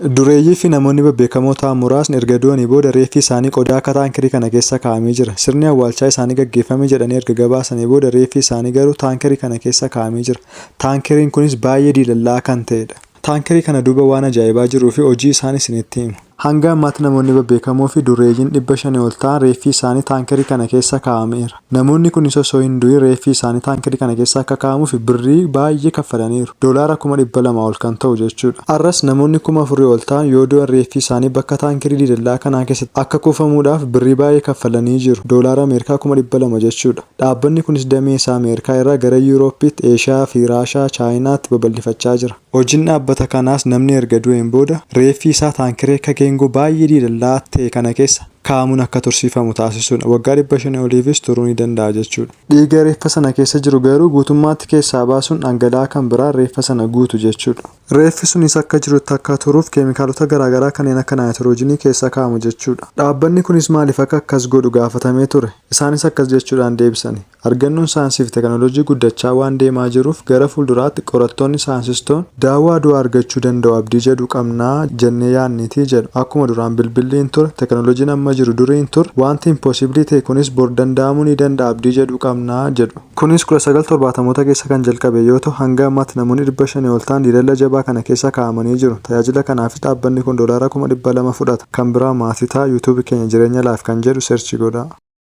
Dureeyyii fi namoonni babbeekamoo ta'an muraasni erga du'anii booda reeffi isaanii qodaa akka taankirii kana keessa kaa'amee jira. Sirni awwaalchaa isaanii gaggeeffame jedhanii erga gabaasanii booda reeffi isaanii garuu taankirii kana keessa kaa'amee jira. Taankiriin kunis baay'ee diilallaa'aa kan ta'edha. Taankirii kana duuba waan ajaa'ibaa jiruu fi hojii isaan isinitti hima. Hanga ammaatti namoonni babbeekamoo fi dureeyyiin 500 ol ta'an reeffi isaanii taankirii kana keessa kaa'ameera. Namoonni kunis osoo hin du'in reeffi isaanii taankirii kana keessa akka kaa'amuuf birrii baay'ee kaffalaniiru. Doolaara 200,000 ol kan ta'u jechuudha. Har'as namoonni 4,000 ol ta'an yoo du'an reeffi isaanii bakka taankirii diilalla'aa kanaa keessatti akka kuufamuudhaaf birrii baay'ee kaffalanii jiru. Doolaara Ameerikaa 200,000 jechuudha. Dhaabbanni kunis damee isaa Ameerikaa irraa gara Yuurooppiitti, Eeshiyaa fi Raashaa, Chaayinaatti babal'ifachaa jira. Hojiin dhaabbata kanaas namni erga du'een booda reeffi isaa taankirii akka geengoo baay'ee diilalla'aa ta'e kana keessa kaa'amuun akka tursiifamu taasisuudha. Waggaa 500 oliifis turuu ni danda'a jechuudha. Dhiiga reeffa sana keessa jiru garuu guutummaatti keessaa baasuun dhangala'aa kan biraan reeffa sana guutu jechuudha. Reeffi sunis akka jirutti akka turuuf keemikaalota garaagaraa kanneen akka naayitiroojinii keessa kaa'amu jechuudha. Dhaabbanni kunis maaliif akka akkas godhu gaafatamee ture. Isaanis akkas jechuudhaan deebisani. Argannoon saayinsii fi teeknooloojii guddachaa waan deemaa jiruuf gara fuulduraatti qorattoonni saayinsistoon daawwaa du'aa argachuu danda'u abdii jedhu qabnaa jennee yaadniiti jedhu. Akkuma duraan bilbilli hin ture, teeknooloojiin amma jiru durii hin turre, wanti impossible ta'e kunis bor danda'amuu ni danda'a abdii jedhu qabnaa jedhu. Kunis 1970moota keessa kan jalqabe yoo ta'u hanga ammaatti namoonni 500 ol ta'an diilalla jabaa kana keessa kaa'amanii jiru. Tajaajila kanaafis dhaabbanni kun doolaara 200,000 fudhata. Kan biraa maatii ta'a YouTube keenya Jireenya Life kan jedhu search godhaa.